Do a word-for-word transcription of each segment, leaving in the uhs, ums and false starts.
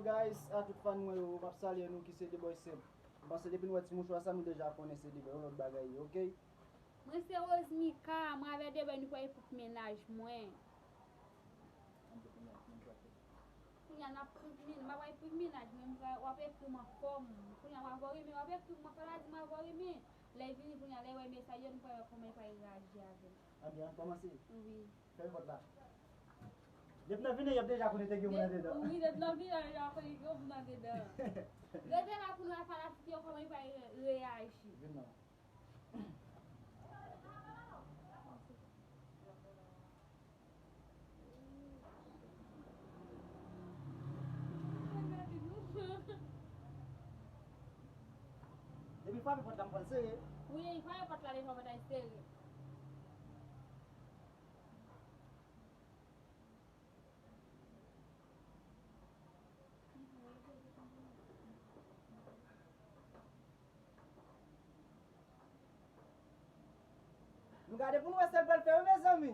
Guys, a tout fan mwen yo, m ap salye nou ki se de bòy senp. M panse depi nou wè ti mouchwa sa, nou deja konnen se de bòy, yon lòt bagay ye, oke? Mwen se Rosemika, mwen avè de bòy nou pral pou mennaj mwen. Kounye a n ap pou mennaj, m ap pral pou mennaj mwen, m pral, w ap ekri m an kòm. Kounye a w avè w renmen, w ap ekri m an kòm, w ap di m avè w renmen. Lè l vini kounye a, lè l wè mesaj yo, nou pral wè kòman l pral reyaji avè m. Anben, ann kòmanse. Wi. Fèmen pòt la. Depi nan vini, y ap deja konnen te gen moun andedan. Wi, depi nan vini, y ap deja konnen gen moun andedan. Rete la pou nou wè fanatik yo kòman yo pral re-, reyaji. Vin non. Depi l frape pòt la, m pran l sere. Wi, frape pòt la devan, pòt la sere. Nou gade pou nou wè sa l pral fè wi, mezanmi.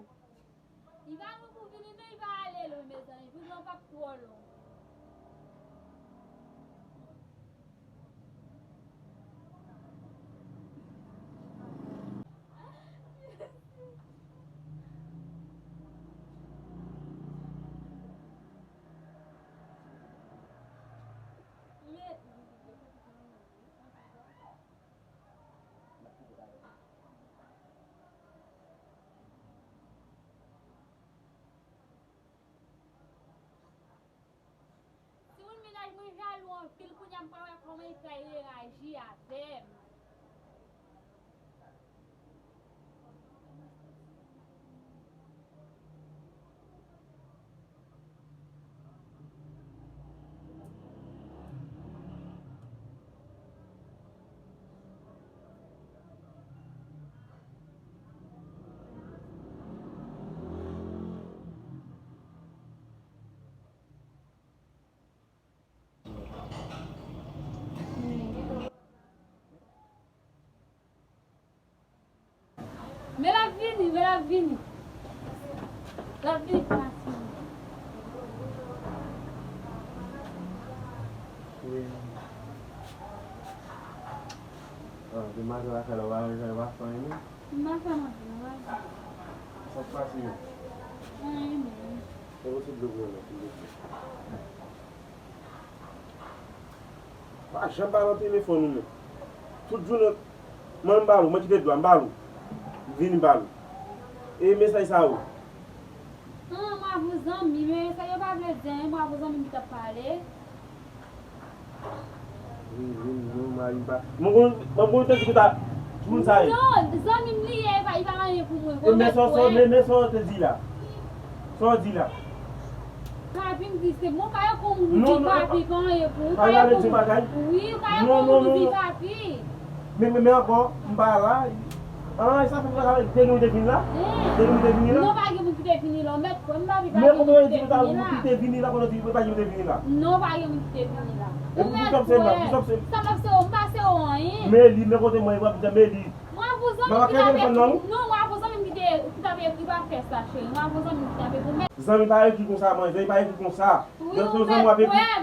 Li pa gen pou vini, men li pa ale lwen, mezanmi. Vin nan p ap twò long. Timoun, mennaj mwen jalou anpil, kounye a m pa wè kòman li pral reyaji avè m. Men l ap vini, men l ap vini. L ap vini, fanatik. Wi. Ah, demanzèl lakay la, w pa ranje, w pa fè anyen, non? M pa fè anyen, non, pa fè. Sa k pase, non? Anyen, non. E pou ti dlo pou mwen, non, silvouplè. Pa janm pa nan telefòn ou menm. Tout jounen, mwen m ba l ou, mwen kite dlo a, m ba l ou. Vini m ba l ou. E mesaj sa yo. An, mwen avè w zanmi, men sa yo pa vle di anyen, mwen avè w zanmi m ki t ap pale. Vini, vini, non, mari m pa. Mwen konn, mwen konn te di ki ta, moun sa ye. Non, zanmi m li ye, li pa, li pa anyen pou mwen. E men sa, men, men sa w te di la. Sa w di la. Papi, m di se bon, pa yon moun ki papi, pa yon moun. Wi, pa yon moun ki papi. Men, men, men ankò, m pa la. Ah, e sa fè m pa la, te gen moun te vin la? Te gen moun te vini la? Non, pa gen moun ki te vini la. Mèt kwè m, papi, pa gen moun ki te vini la. Men kòman yo di ki te vini la, kòman yo di pa gen moun te vini la? Non, pa gen moun ki te vini la. E pou ki sa m se la? Pou sa m se. Sa m ap se w, m pa se w anyen. Men li, men kote mwen, w ap di men li. Mwen avè w zanmi ki t ap ekri. Non, mwen avè w zanmi ki te, ki t ap ekri, pa fè sa, cheri. Mwen avè w zanmi ki t ap ekri. Zanmi pa ekri konsa, man. Zanmi pa ekri konsa. Wi, ou mèt kwè,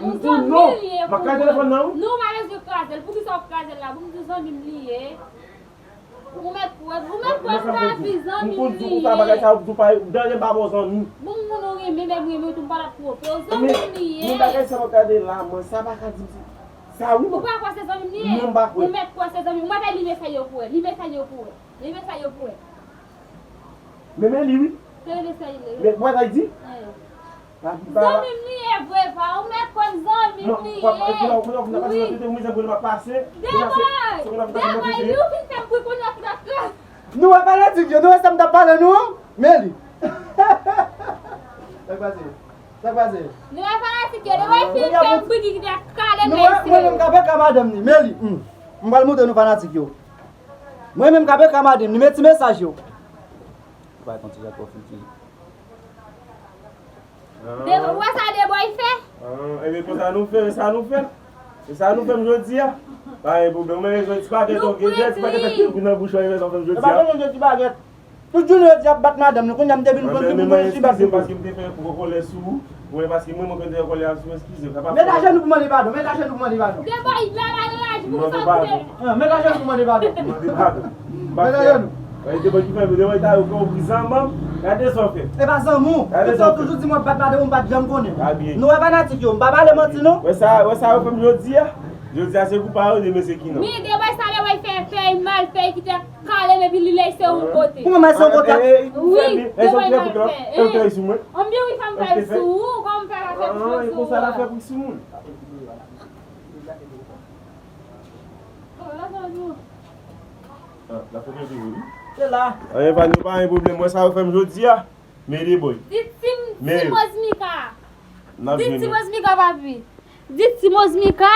m di w non. M ap kase telefòn nan, wi. Non, pa bezwen kraze l. Poukisa w kraze l la? Pou m di w zanmi m li ye. Ou mèt kwè, ou mèt kwè m ta di zanmi m li ye. M konn di w konsa, bagay sa yo, di w pa, dèyè m pa ba w zanmi. Bon, moun ou renmen, lè m renmen w tou, m pa t ap twonpe w. Zanmi m li ye. Men bagay sa w ap gade la, man, sa pa ka di m se. Sa wi, non. Ou pa kwè se zanmi m li ye? Non, m pa kwè. Ou mèt kwè se zanmi m. Ou mèt li mesaj yo pou wè. Li mesaj yo pou wè. Li mesaj yo pou wè. Men, men li wi. Se mesaj li. Men, wè sa l di? Zanmi m li ye vre, pa. Ou mèt kwè m zanmi m li ye. Wi. Debòy, Debòy, li ou fin fè m bri kounye a ki t ap kraze. Nou wè fanatik yo, nou wè sa m t ap pale nou an? Men li. Sa k pase? Sa k pase? Nou wè fanatik yo, nou wè fin fè m bri ki te kale mesye. Nou wè, mwen menm k ap ka madanm ni, men li. Hmm. M pral montre nou fanatik yo. Mwen menm k ap ka madanm ni, men ti mesaj yo. Ou pa konn ti jan pwofiti. De, ou wè sa Debòy fè? Ah, ebyen konsa nou fè, e sa nou fè. E sa nou fè m jodi a. Pa gen pwoblèm, mwen jodi ti bagèt, ok, ti bagèt ak kel gout nan bouch ou, e sa w fè m jodi a. E pa bezwen jodi bagèt. Tout jounen yo di ap bat madanm li, kounye a m te vin pran pi pou mwen, li bat li. Paske m te fè gwo kòlè sou ou. Mwen, paske mwen, mwen konn te fè kòlè a sou, eskize m, sa pa fè. Met ajenou pou mande padon, met ajenou pou mande padon. Deboy, la, la, la, la, pou sa ou koute. Ah, met ajenou pou mande padon. Mande padon. Met ajenou. Deboy ki fè, Deboy ta yo, kò ou zanmanm, gade sa w fè. E pa zanmi w. Tout sa w toujou di mwen bat madanm ou, m pa t janm konnen. Nou wè fanatik yo, m pa pale manti non. Wè sa, wè sa yo fè m jodi a. Jodi a se kou pa yo, demen se ki non. Men Deboy sa Deboy fè, fè mal, fè kite. Kalem epi li lese yon kote. Pou mwen, se yon kote. Wi, Deboy mal fè. Anbyen wi, fè m fè l sou ou, kòman m fè pa fè l sou ou. Konsa l ap fè pou sou moun. Se la. Anyen pa nou pa gen pwoblèm. Mwen sa yo fè m jodi a. Men Deboy. Di Tim, Tim Osmika. Di Tim Osmika, papi. Di Tim Osmika.